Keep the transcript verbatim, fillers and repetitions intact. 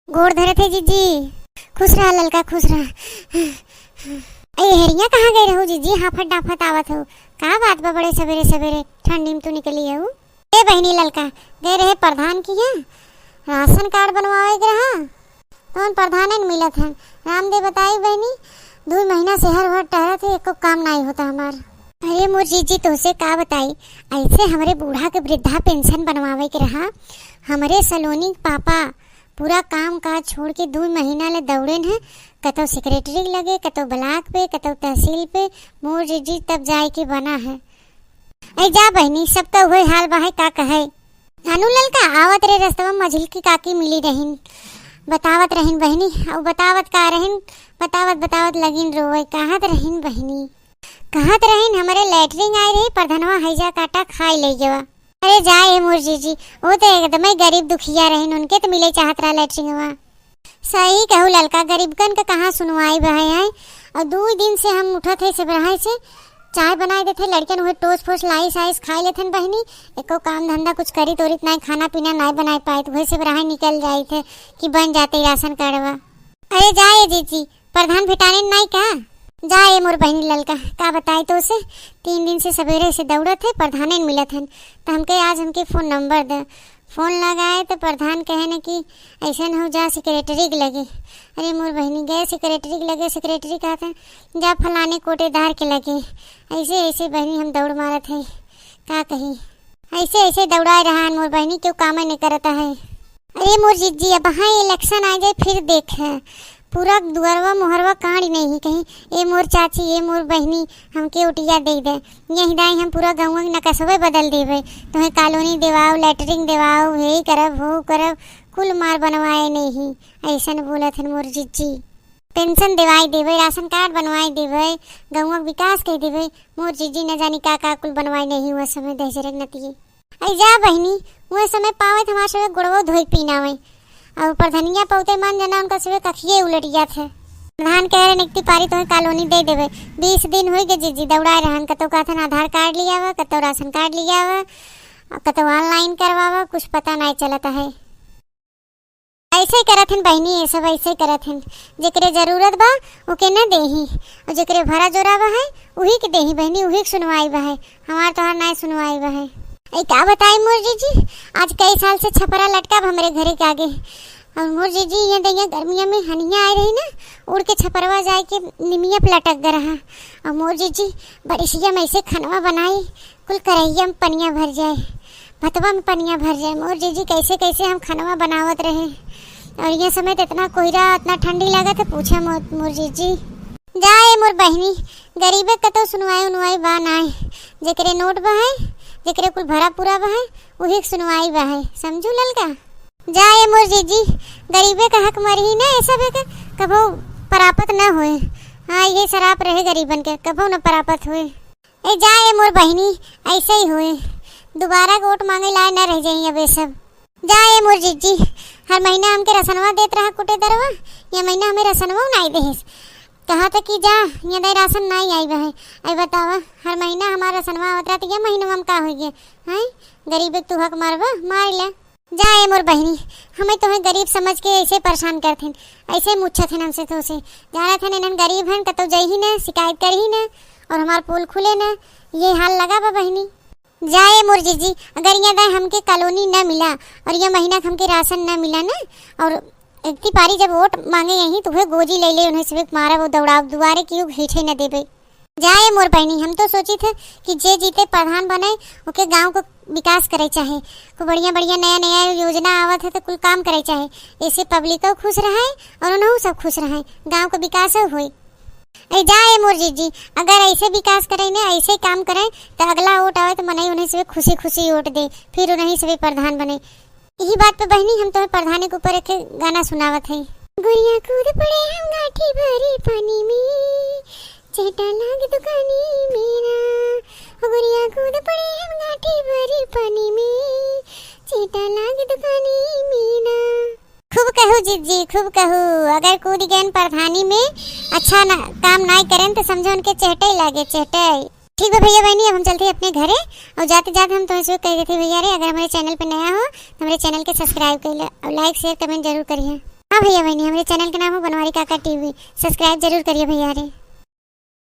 गोड़ धरत है जीजी। खुश रहा ललका, खुश रहा। ए, हेरिया कहाँ गए रहू जीजी? हाफत डाफत आवत हो। का बात बा बड़े सबेरे सबेरे ठंडी में तू निकली हऊ? ए बहिनी ललका, गए रहे प्रधान किहाँ, राशन कार्ड बनवावे के रहा, तौन प्रधाने न मिलत हन। रामदेव बताई बहिनी, दुइ महीना से हर भर टहरत है, एको काम नाई होता हमार। अरे मोर जीजी, तोहसे का बताई, ऐसे हमरे बूढ़ा के वृद्धा पेंशन बनवावे के रहा। हमरे सलोनी के पापा पूरा काम काज छोड़ के दुइ महीना ले दौड़ेन है, कतौ सेक्रेटरी के लगे, कतौ ब्लॉक पे, कतौ तहसील पे। मोर जीजी, तब जाए के बना है। ऐ जा बहिनी, सबका उहे हाल बा है, का कहे। अनु ललका, आवत रे रस्तवा मझिल की काकी मिली रहिन, बतावत रहिन बहिनी, अउ बतावत का रहिन, बतावत बतावत लगिन रोवे, कहत रहिन बहिनी, कहत रहिन हमरे लैट्रिन आए रही, प्रधनवा हैजा काटा खाई ले गवा। अरे जा ए मोर जीजी, वो तो एकदमै गरीब दुखिया रहिन, उनके तो मिले चाहत रहा लैट्रिनवा। सही कहू ललका, गरीबकन के कहाँ सुनवाई बहे है। और दुइ दिन से हम उठत है सेबरहाई से, चाय बनाए देथे लड़कन, उहे टोस फोस लाइस आइस खाए लेथन बहिनी, एको काम धंधा कुछ करी तोरित नाई, खाना पीना नाई बनाए पाए, तो उहे सेबरहाई निकल जाइत है कि बन जाते राशन कार्डवा। अरे जा ए जीजी, प्रधान भेटाने नाई का? जा ए मोर बहिनी ललका, का बताई तोसे, तीन दिन से सबेरे से दौड़त है, प्रधाने न मिलत हन, तो हमके आज हमके फोन नंबर दे। फोन लगाए तो प्रधान कहे न कि ऐसन हो जा सेक्रेटरी के लगे। अरे मोर बहिनी गए सेक्रेटरी के लगे, सेक्रेटरी कहत है जा फलाने कोटेदार के लगे। ऐसे ऐसे बहिनी हम दौड़ मारत है, का कही, ऐसे ऐसे दौड़ाए रहा मोर बहिनी, क्यों काम नहीं करता है। अरे मोर जीजी, अब हाँ इलेक्शन आ जाए फिर देख है, पूरा दुआरवा मोहरवा कांड नहीं कहीं। ए मोर चाची, ए मोर बहिनी, हमके उटिया दे दे, यही दाई हम पूरा गाँव के नकसवे बदल देबे। तुम्हें कॉलोनी देवाओ, लैटरिन देवाओ, हे करब, हो करब, कुल मार बनवाए नहीं। ऐसन बोलत हन मोर जीजी। पेंशन देवाई देबे, राशन कार्ड बनवाई देबे, गाँव के विकास कर देबे। मोर जीजी न जानी का का कुल बनवाई नहीं हुआ समय दहजरे के नतिये। अरे जा बहिनी, उहे समय पावे त हमार सबे गोड़वो धोई पीनावे। और प्रधनिया पौते मान जाना उनका सबे कखिए उलट जात है। प्रधान कह रहे निकती पारी तुम्हें कॉलोनी दे देबे। बीस दिन होई गए जीजी दौड़ाए रहन, कतौ कहथन आधार कार्ड लियावा, कतौ राशन कार्ड लियावा, कतौ online करवावा, कुछ पता नहीं चलत है। ऐसे करत हन बहिनी, ये सब ऐसे करत हन। जेकरे जरूरत बा, ओके न देही, और जेकरे भरा जोरा बा है, उही के देही बहिनी, उही के सुनवाई बा है। हमार तोहार नाय सुनवाई बा है। ए, का बताई मोर जीजी, आज कई साल से छपरा लटका बा हमरे घरे के आगे। और मोर जीजी, ये दैया गर्मिया में हनिया आए रही ना, उड़ के छपरवा जाए के निमिया पे लटक गए रहा। और मोर जीजी, बरिसिया में ऐसे खनवा बनाई, कुल करहिया में पनिया भर जाए, भतवा में पनिया भर जाए। मोर जीजी कैसे कैसे हम खनवा बनावत रहे। और ये समय तो इतना कोहरा, इतना ठंडी लागत है, पूछे मत मोर जीजी। जा ए मोर बहिनी, गरीबे कतौ सुनवाई उनवाई बा नाय। जेकरे नोट बा है, जेकरे कुल भरा पूरा बा है, उही के सुनवाई बा है। समझू ललका? जा ए मोर जीजी, गरीबे का हक मरही ना, ऐसा बे के कभो प्राप्त न होए। हाँ, ये सराप रहे गरीबन के, कभो न प्राप्त होए। ए जा ए मोर बहिनी, ऐसे ही होए, दोबारा वोट मांगे लाए न रह जाई अब ये सब। जा ए मोर जीजी, हर महीना हमके रसनवा देत रहा कुटेदरवा, ये महीना हमें रसनवा नाई देहिस। कहा था कि जा, ये दे राशन नाई आई बहे। आई बतावा, हर महीना हमार रसनवा आवत रहा, तो ये महीनवा में का होई गए? हैं? गरीब एक तू हक मारबा, मार ले। जा ए मोर बहिनी, हमें तोहे गरीब समझ के ऐसे परेशान करत हन, ऐसे मुच्छत हन हमसे तोसे। जानत हन इन्हन गरीब हन, कतौ जइही न, शिकायत करही न, और हमार पोल खुले न, ये हाल लगा बा बहिनी। जा ए मोर जीजी, अगर ये दाए हमके कॉलोनी न मिला और ये महीना के हमके राशन न मिला न, और इतनी पारी जब वोट मांगे यहीं तो वह गोजी ले ले, उन्हें सिर्फ मारा वो दौड़ाव दुआरे की हीठे न देबे। जा ए मोर बहिनी, हम तो सोची थे कि जे जीते प्रधान बने, ओके गांव को विकास करे चाहे, को बढ़िया बढ़िया नया नया योजना आवत है तो कुल काम करे चाहे, ऐसे पब्लिको खुश रहे और उन्हों सब खुश रहे, गांव को विकास होई। ए जा ए मोर जीजी, अगर ऐसे विकास करे ने, ऐसे काम करे, तो अगला वोट आवे तो मनई उन्हें सब खुशी खुशी वोट दे, फिर उन्हें सब प्रधान बने। यही बात पे बहिनी हम तुम्हें प्रधानी के ऊपर एक गाना सुनावत है। गुड़िया कूद पड़े हम गाठी भरी पानी में, चेटा लाग दुकानी में ना। ओ गुड़िया कूद पड़े हम गाठी भरी पानी में, चेटा लाग दुकानी में ना। खूब कहू जीजी, खूब कहू। अगर कूद गए प्रधानी में, अच्छा ना, काम नाई करें तो समझो उनके चेहटे लागे, चेहटे। ठीक बा भैया बहनी, अब हम चलते हैं अपने घरे। और जाते जाते हम तुमसे कह देते भैया रे, अगर हमारे channel पे नया हो तो हमारे channel के subscribe कर ले और like share comment जरूर करिए। हाँ भइया बहिनी, हमरे channel के नाम है बनवारी काका TV, subscribe जरूर करिए भइया रे।